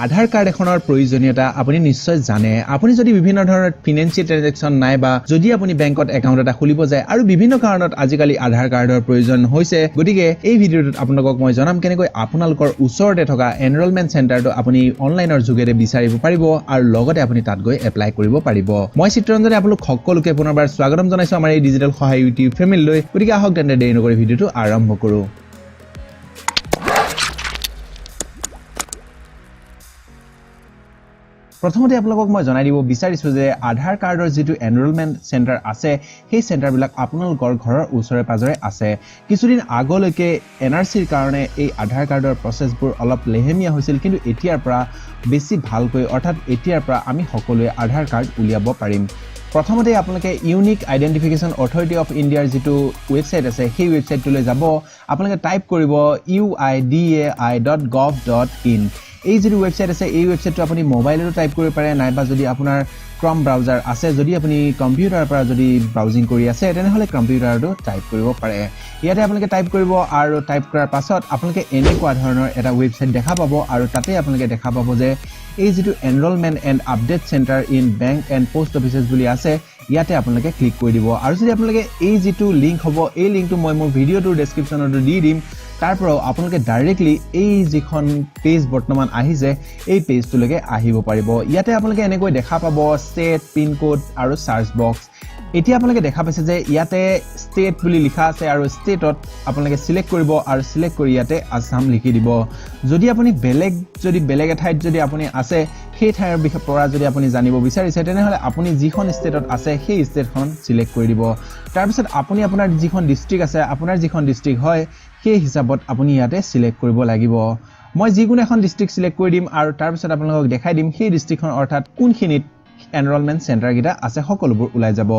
আধাৰ card এখনৰ প্ৰয়োজনীয়তা আপুনি নিশ্চয় জানে। আপুনি যদি বিভিন্ন ধৰণৰ ফিনেন্সিয়েল ট্ৰেনজেকশ্যন নাইবা যদি আপুনি বেংকত একাউণ্ট এটা খুলিব যায় আৰু বিভিন্ন কাৰণত আজিকালি আধাৰ কাৰ্ডৰ প্ৰয়োজন হৈছে। গতিকে এই ভিডিঅ'টোত আপোনালোকক মই জনাম কেনেকৈ আপোনালোকৰ ওচৰতে থকা এনৰলমেণ্ট চেণ্টাৰটো আপুনি অনলাইনৰ যোগেৰে বিচাৰিব পাৰিব আৰু লগতে আপুনি তাত গৈ এপ্লাই কৰিব পাৰিব। মই চিত্ৰৰঞ্জনে আপোনালোক সকলোকে পুনৰবাৰ স্বাগতম জনাইছোঁ আমাৰ এই ডিজিটেল সহায় ইউটিউব ফেমিলিলৈ। গতিকে আহক তেন্তে, দেৰি নকৰি ভিডিঅ'টো আৰম্ভ কৰোঁ। প্ৰথমতে আপোনালোকক মই জনাই দিব বিচাৰিছোঁ যে আধাৰ কাৰ্ডৰ যিটো এনৰলমেণ্ট চেণ্টাৰ আছে, সেই চেণ্টাৰবিলাক আপোনালোকৰ ঘৰৰ ওচৰে পাঁজৰে আছে। কিছুদিন আগলৈকে এনআৰচিৰ কাৰণে এই আধাৰ কাৰ্ডৰ প্ৰচেছবোৰ অলপ লেহেমীয়া হৈছিল, কিন্তু এতিয়াৰ পৰা বেছি ভালকৈ, অৰ্থাৎ এতিয়াৰ পৰা আমি সকলোৱে আধাৰ কাৰ্ড উলিয়াব পাৰিম। প্ৰথমতে আপোনালোকে ইউনিক আইডেণ্টিফিকেশ্যন অথৰিটি অফ ইণ্ডিয়াৰ যিটো ৱেবছাইট আছে, সেই ৱেবছাইটটোলৈ যাব। আপোনালোকে টাইপ কৰিব uidai.gov.in। এই যিটো ৱেবছাইট আছে, এই ৱেবছাইটটো আপুনি মোবাইলতো টাইপ কৰিব পাৰে, নাইবা যদি আপোনাৰ ক্ৰম ব্ৰাউজাৰ আছে, যদি আপুনি কম্পিউটাৰৰ পৰা যদি ব্ৰাউজিং কৰি আছে, তেনেহ'লে কম্পিউটাৰতো টাইপ কৰিব পাৰে। ইয়াতে আপোনালোকে টাইপ কৰিব আৰু টাইপ কৰাৰ পাছত আপোনালোকে এনেকুৱা ধৰণৰ এটা ৱেবছাইট দেখা পাব আৰু তাতে আপোনালোকে দেখা পাব যে এই যিটো "Enrolment and Update Centre in Bank and Post Offices" বুলি আছে, ইয়াতে আপোনালোকে ক্লিক কৰি দিব। আৰু যদি আপোনালোকে এই যিটো লিংক হ'ব, এই লিংকটো মই মোৰ ভিডিঅ'টোৰ ডেছক্ৰিপশ্যনতো দি দিম। তাৰ পৰাও আপোনালোকে ডাইৰেক্টলি এই যিখন পেজ বৰ্তমান আহিছে, এই পেজটোলৈকে আহিব পাৰিব। ইয়াতে আপোনালোকে এনেকৈ দেখা পাব ষ্টেট, পিনক'ড আৰু চাৰ্চ বক্স। এতিয়া আপোনালোকে দেখা পাইছে যে ইয়াতে ষ্টেট বুলি লিখা আছে আৰু ষ্টেটত আপোনালোকে চিলেক্ট কৰিব আৰু চিলেক্ট কৰি ইয়াতে আছাম লিখি দিব। যদি আপুনি বেলেগ যদি বেলেগ এঠাইত যদি আপুনি আছে, সেই ঠাইৰ বিষয়ে পৰা যদি আপুনি জানিব বিচাৰিছে, তেনেহ'লে আপুনি যিখন ষ্টেটত আছে সেই ষ্টেটখন চিলেক্ট কৰি দিব। তাৰপিছত আপুনি আপোনাৰ যিখন ডিষ্ট্ৰিক্ট আছে, আপোনাৰ যিখন ডিষ্ট্ৰিক্ট হয়, সেই হিচাপত আপুনি ইয়াতে চিলেক্ট কৰিব লাগিব। মই যিকোনো এখন ডিষ্ট্ৰিক্ট চিলেক্ট কৰি দিম আৰু তাৰপিছত আপোনালোকক দেখাই দিম সেই ডিষ্ট্ৰিক্টখন, অৰ্থাৎ কোনখিনিত এনৰলমেণ্ট চেণ্টাৰকেইটা আছে, সকলোবোৰ ওলাই যাব।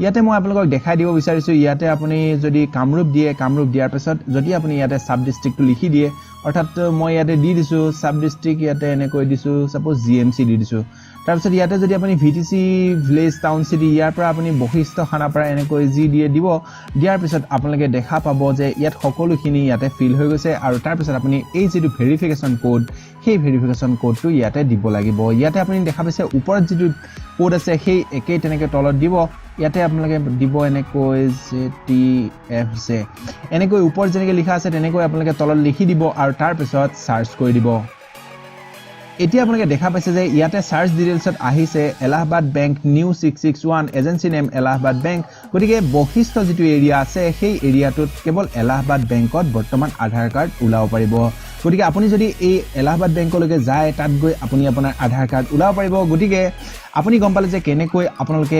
ইয়াতে মই আপোনালোকক দেখাই দিব বিচাৰিছোঁ। ইয়াতে আপুনি যদি কামৰূপ দিয়ে, কামৰূপ দিয়াৰ পিছত যদি আপুনি ইয়াতে ছাব ডিষ্ট্ৰিক্টটো লিখি দিয়ে, অৰ্থাৎ মই ইয়াতে দি দিছোঁ ছাব ডিষ্ট্ৰিক্ট, ইয়াতে এনেকৈ দিছোঁ, ছাপ'জ জিএমচি দি দিছোঁ। তাৰপিছত ইয়াতে যদি আপুনি ভিটিচি, ভিলেজ, টাউন, চিটি, ইয়াৰ পৰা আপুনি বশিষ্ঠ, খানাপাৰা এনেকৈ যি দিয়ে দিব। দিয়াৰ পিছত আপোনালোকে দেখা পাব যে ইয়াত সকলোখিনি ইয়াতে ফিল হৈ গৈছে আৰু তাৰপিছত আপুনি এই যিটো ভেৰিফিকেশ্যন ক'ড, সেই ভেৰিফিকেশ্যন ক'ডটো ইয়াতে দিব লাগিব। ইয়াতে আপুনি দেখা পাইছে ওপৰত যিটো ক'ড আছে, সেই একেই তেনেকৈ তলত দিব। ইয়াতে আপোনালোকে দিব এনেকৈ জে টি এফ জে, এনেকৈ ওপৰত যেনেকৈ লিখা আছে তেনেকৈ আপোনালোকে তলত লিখি দিব আৰু তাৰপিছত চাৰ্চ কৰি দিব। এতিয়া আপোনালোকে দেখা পাইছে যে ইয়াতে চাৰ্চ ডিটেইলছত আহিছে Allahabad Bank new 661, agency name Allahabad Bank। গতিকে বশিষ্ঠ যিটো এৰিয়া আছে, সেই এৰিয়াটোত কেৱল এলাহাবাদ বেংকত বৰ্তমান আধাৰ কাৰ্ড ওলাব পাৰিব। গতিকে আপুনি যদি এই এলাহাবাদ বেংকলৈকে যায়, তাত গৈ আপুনি আপোনাৰ আধাৰ কাৰ্ড ওলাব পাৰিব। গতিকে আপুনি গম পালে যে কেনেকৈ আপোনালোকে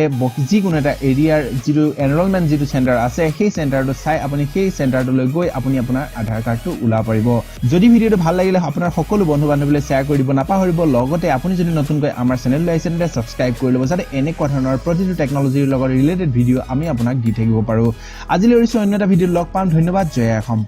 যিকোনো এটা এৰিয়াৰ যিটো এনৰলমেণ্ট যিটো চেণ্টাৰ আছে, সেই চেণ্টাৰটো চাই আপুনি সেই চেণ্টাৰটোলৈ গৈ আপুনি আপোনাৰ আধাৰ কাৰ্ডটো ওলাব পাৰিব। যদি ভিডিঅ'টো ভাল লাগিলে, আপোনাৰ সকলো বন্ধু বান্ধৱীলৈ শ্বেয়াৰ কৰি দিব নাপাহৰিব। লগতে আপুনি যদি নতুনকৈ আমাৰ চেনেললৈ আহিছে, তেন্তে ছাবস্ক্ৰাইব কৰি ল'ব, যাতে এনেকুৱা ধৰণৰ প্ৰতিটো টেকনলজিৰ লগত ৰিলেটেড ভিডিঅ' আমি আপোনাক দি থাকিব পাৰোঁ। আজিলৈ এৰিছোঁ, অন্য এটা ভিডিঅ'ত লগ পাম। ধন্যবাদ। জয় অসম।